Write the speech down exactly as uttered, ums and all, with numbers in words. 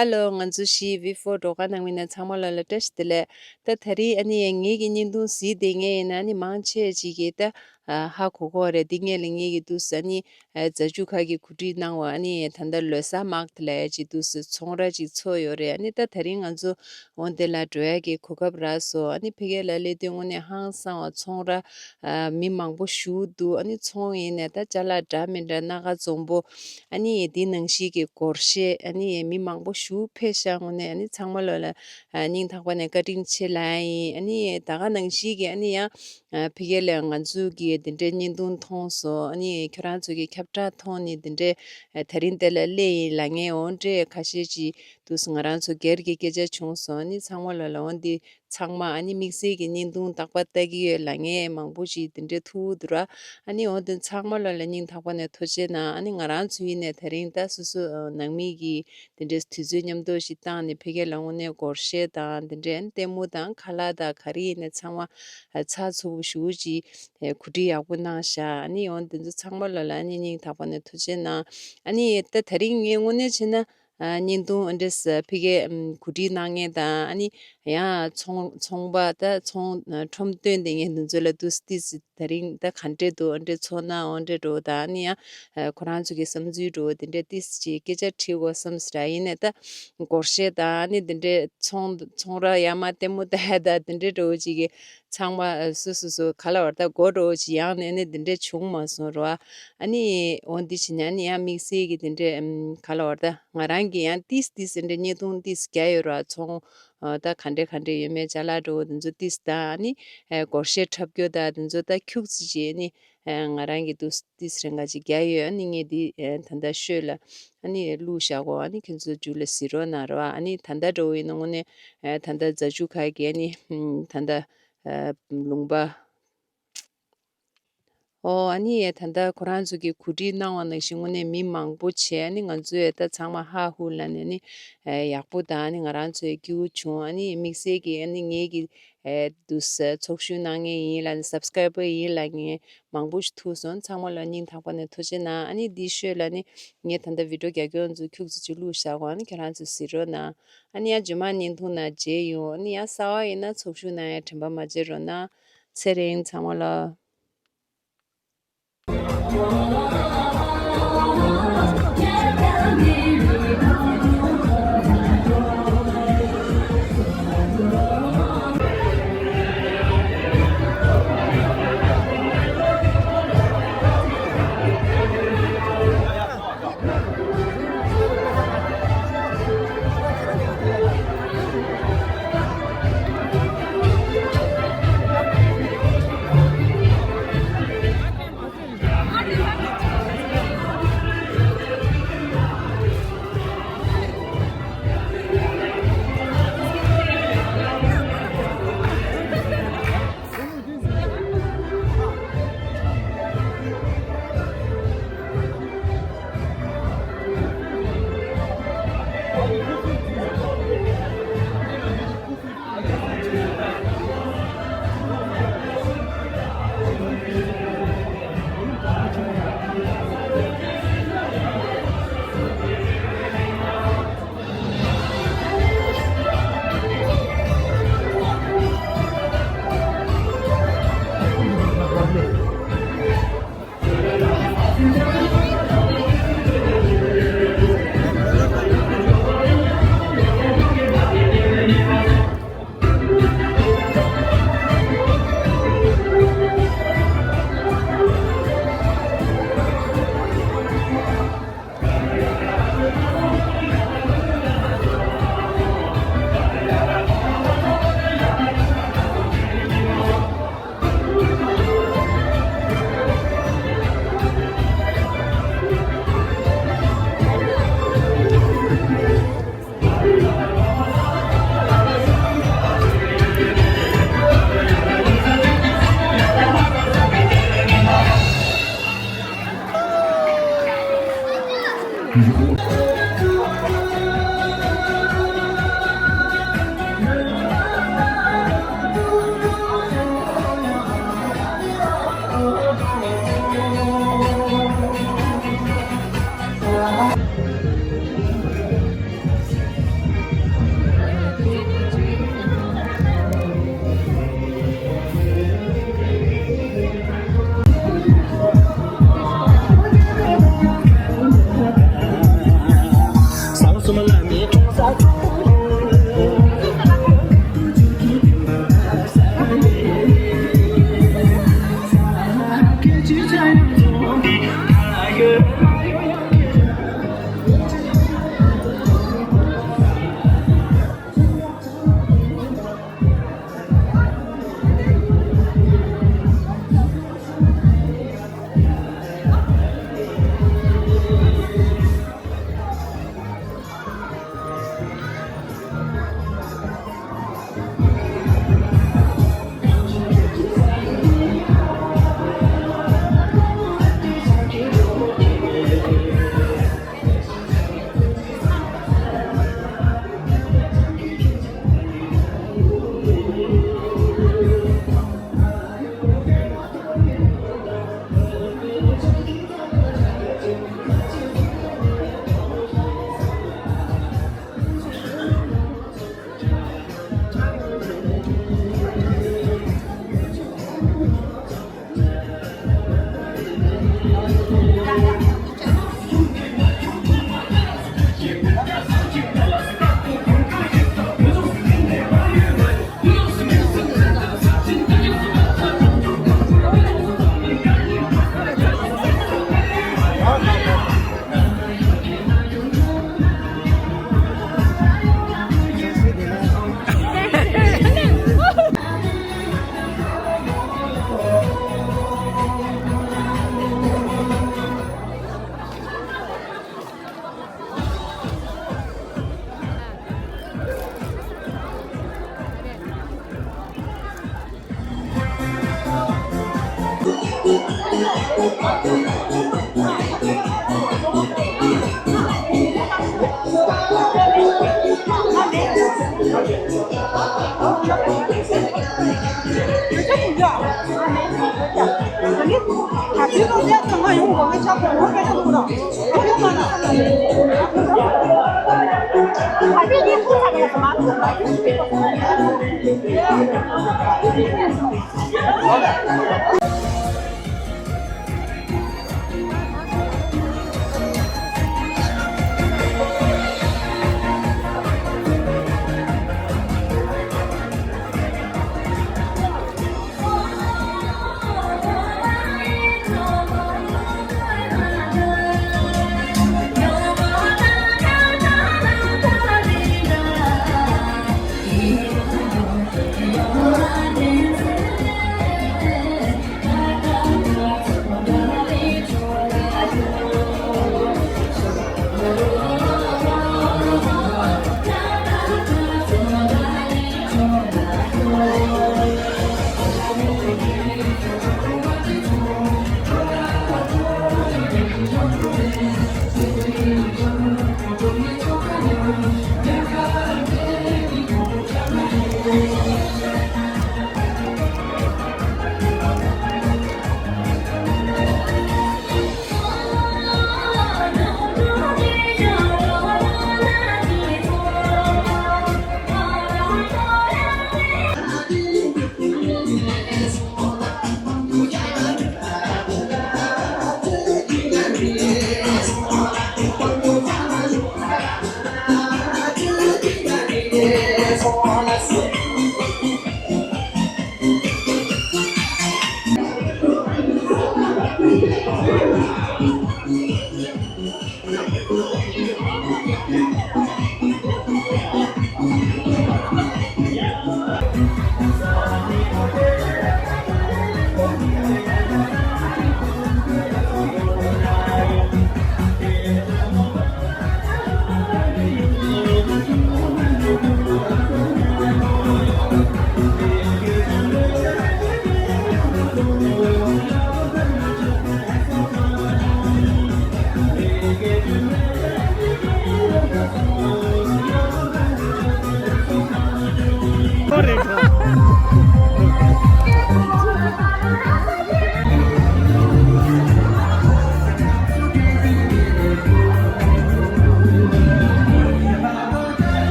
ཧ་ལོ། ང་ཚོ་བཞི་བི་ཕོར་སྒྲོལ་དཀར་ནང་མི་ནས་ཚང་མ་ལོ་ལ་བཀྲ་ཤིས་བདེ་ལེགས། ད་དེ་རིང་ཨ་ནི་ངེད་ཀྱི་བརྙན་ཐུང་གཟིགས་བསྡད་མཁན་ཡིན་ན་ཨ་ནི་མང་ཆེ་ཅིག་གིས་ད་ཧ་གོ་གོ་རེད། འདི་ངེད་ལ་ངེད་ཀྱི་འདུག་ས་ཨ་ནི་རྫ་ཆུ་ཁ་གི་གོ་སྒྲིག་གནང་བ་ཨ་ནི་ད་ལྟ་ལོ་གསར་དམག་དེ་ལ་ཅིག་འདུག་ས་ཚོང་ར་ཅིག་ཚོགས་ཡོད་རེད། ཨ་ནི་ད་དེ་རིང་ང་ཚོ་འོ་འདི་ལ་འགྲོ་ཡ་གི་གོ་སྐབས་རག་སོང་། ཨ་ནི་ཕ་གི་ལ་སླེབས་དུས་དངོས་གནས་ཧང་སང་བ། ཚོང་ར་མི་མང་པོ་ཞེ་པོ་འདུག་ཨ་ནི་ཚོང་ཡིན་ནའི་ད་ཅ་ལག་འདྲ་མི་འདྲ། སྣ་ཁ་འཛོམས་པོ། ཨ་ནི་འདི་ནང་བཞིན་གྱི་སྒོར་གཞས། ཨ་ནི་མི་མང་པོ་ཞེ་པོ་ཕེབས་ཤག་དངོས་གནས་ཨ་ནི་ཚང་མ་ལོ་ལ་སྙིང་ཐག་པ་ནས་བཀའ་དྲིན་ཆེ་ལབ་ཡ་ཡིན། ཨ་ནི་ད་ག་ནང་བཞིན་གྱི་ཨ་ནི་ཡང་ཕ་གི་ལ་ང་ཚོ་གི་འདི་འདྲའི་བརྙན་ཐུང་མཐོང་སོང་། ཨ་ནི་ཁྱོད་རང་ཚོ་གི་ཁྱབ་བསྒྲགས་མཐོང་ནས་འདི་འདྲའི་དེ་རིང་འདི་ལ་སླེབས་ཡིན་ལབ་མཁན་འོ་འདྲས་ཁ་ཤས་ཅིག་འདུག་ང་རང་ཚོ་སྒེར་གྱི་སྐད་ཆ་བྱུང་སོང་། ཨ་ནི་ཚང་མ་ལོ་ལ་འོ་འདི་ཚང་མ་ཨ་ནི་དམིགས་བསལ་གྱི་བརྙན་ཐུང་རྟག་པར་ལྟ་གི་ཡོད་ལབ་མཁན་མང་པོ་ཞིག་དེ་འདྲའི་ཐུག་འདུག་ར། ཨ་ནི་འོ་དེ་ཚང་མ་ལོ་ལ་སྙིང་ཐག་པ་ནས་ཐུགས་རྗེ་གནང་། ཨ་ནི་ང་རང་ཚོ་ཡིན་ནའི་དེ་རིང་ད་སོ་སོ་ནང་མི་གི་དེ་འདྲའི་དུས་ཚོད་མཉམ་དུ་ཞིག་བཏང་ནས་ཕ་གི་ལ་དངོས་གནས་སྒོར་གཞས་དང་དེ་འདྲའི་ཨ་ནི་ལྟད་མོ་དང་ཁ་ལག་དང་ག་རེ་ཡིན་ནའི་ཚང་མ་ཚགས་ཚུད་པོ་ཞེ་པོ་ཅིག་གོ་སྒྲིག་ཡག་པོ་གནང་ཤག་ཨ་ནི་འོ་དེ་ཚོ་ཚང་མ་ལོ་ལ་ཨ་ནི་སྙིང་ཐག་པ་ནས་ཐུགས་རྗེ་གནང་། ཨ་ནི་ད་དེ་རིང་ངས་དངོས་གནས་བྱས་ན། ཨ། བརྙན་ཐུང་ཨ་འདྲས་ཕ་གི་ཨམ་གོ་སྒྲིག་གནང་མཁན་དང་། ཨ་ནི་ཡང་ཚོང་ཚོང་པ་ད་ཚོང་ཨ་ཁྲོམ་སྟོན་བསྡད་མཁན་དེ་ཚོ་ལ་འདུག་སེ་ཏིས་དེ་རིང་ད་ག་འདྲས་འདུག་ཨ་འདྲས་ཚོར་སྣང་འོ་འདྲས་འདྲ་བོ་དང་། ཨ་ནི་ཡང་ཨ་ཁོ་རང་ཚོ་གི་བསམ་ཚུལ་འདྲ་བོ་དེ་འདྲས་ཏིས་ཅིག་སྐད་ཆ་དྲིས་དགོས་བསམ་སོང་ར། ཡིན་ནའི་ད་སྒོར་གཞས་དང་། ཨ་ནི་དེ་འདྲས་ཚོང་ཚོང་ར་ཡར་མར་ལྟད་མོ་ལྟ་ཡ་དང་དེ་འདྲས་འདྲ་བོ་ཅིག་གི་ཚང་མ་ཨ་སོ་སོ་སོ་ག་ལབ་དགོས་རེད། ད་སྒོར་འདྲ་བོ་ཅིག་ཡང་ནས་ནས་དེ་འདྲས་བྱུང་མ་སོང་ར། ཨ་ནི་འོ་འདི་བྱས་ནས་ཨ་ནི་ཡང་དམིགས་བསལ་གྱི་དེ་འདྲས་ཨམ་ག་ལབ་དགོས་རེད། ད་ང་རང་གིས་ཡང་ཏིས་ཏིས་དེ་འདྲས་བརྙན་ཐུང་ཏིས་རྒྱག་ཡོད་ར། ཚོང་ཨ་ད་ག་འདྲས་ག་འདྲས་ཡོད་མེད། ཅ་ལག་འདྲ་བོ་དེ་ཚོ་ཏིས་དང་། ཨ་ནི་ཨ་སྒོར་གཞས་འཁྲབ་རྒྱུ་དང་དེ་ཚོ་ད་ཁྱུག་ཙམ་ཅིག་ཨ་ནི་ཨ་ང་རང་གིས་ཏིས་ཏིས་རེ་འགའ་ཅིག་རྒྱག་ཡོད། ཨ་ནི་ངས་འདི་ཨ་ད་ལྟ་ཤོད་ལ་ཨ་ནི་བླུགས་བཞག་གོ། ཨ་ནི་ཁྱེད་ཚོ་མཇུག་ལ་གཟིགས་རོགས་གནང་ར། ཨ་ནི་ད་ལྟ་འདྲ་བོ་ཡིན་ན་དངོས་གནས་ཨ་ད་ལྟ་རྫ་ཆུ་ཁ་གི་ཨ་ནི་ཨམ་ད་ལྟ་ཨ་ལུང་པ། ཨོ། ཨ་ནི་ད་ལྟ་ཁོ་རང་ཚོ་གིས་གོ་སྒྲིག་གནང་བ་ནང་བཞིན་དངོས་གནས་མི་མང་པོ་བྱས། ཨ་ནི་ང་ཚོས་ད་ཚང་མ་ཧ་ཧུ་ལབ་ནས་ནི་ཨེ་ཡག་པོ་དང་། ཨ་ནི་ང་རང་ཚོའི་སྐྱིད་པོ་བྱུང་། ཨ་ནི་དམིགས་བསལ་གྱིས་ཨ་ནི་ངེད་ཀྱི་ཨེ་འདུག་སེ་ཚོགས་ཞུགས་གནང་མཁན་ཡིན་ལབ་ནས་སབ་སི་ཀ་རའི་བར་ཡིན་ལབ་མཁན་མང་པོ་ཞིག་ཐུག་སོང་། ཚང་མ་ལ་སྙིང་ཐག་པ་ནས་ཐུགས་རྗེ་གནང་། ཨ་ནི་འདི་ཤོད་ལ་ནི་ངས་ད་ལྟ་བི་ཌིའོ་རྒྱག་རྒྱུ་ཚོ་ཁྱུག་ཙམ་ཅིག་བླུགས་བཞག་གོ། ཨ་ནི་ཁྱེད་རང་ཚོ་གཟིགས་རོགས་གནང་། ཨ་ནི་ཡང་རྗེས་མ་བརྙན་ཐུང་ནང་མཇལ་ཡོང་། ཨ་ནི་ཡང་གསར་པ་ཡིན་ན་ཚོགས་ཞུགས་གནང་ཡ་དྲན་པ་མ་བརྗེད་རོགས་གནང་། ཚེ་རིང་ཚང་མ་ལ།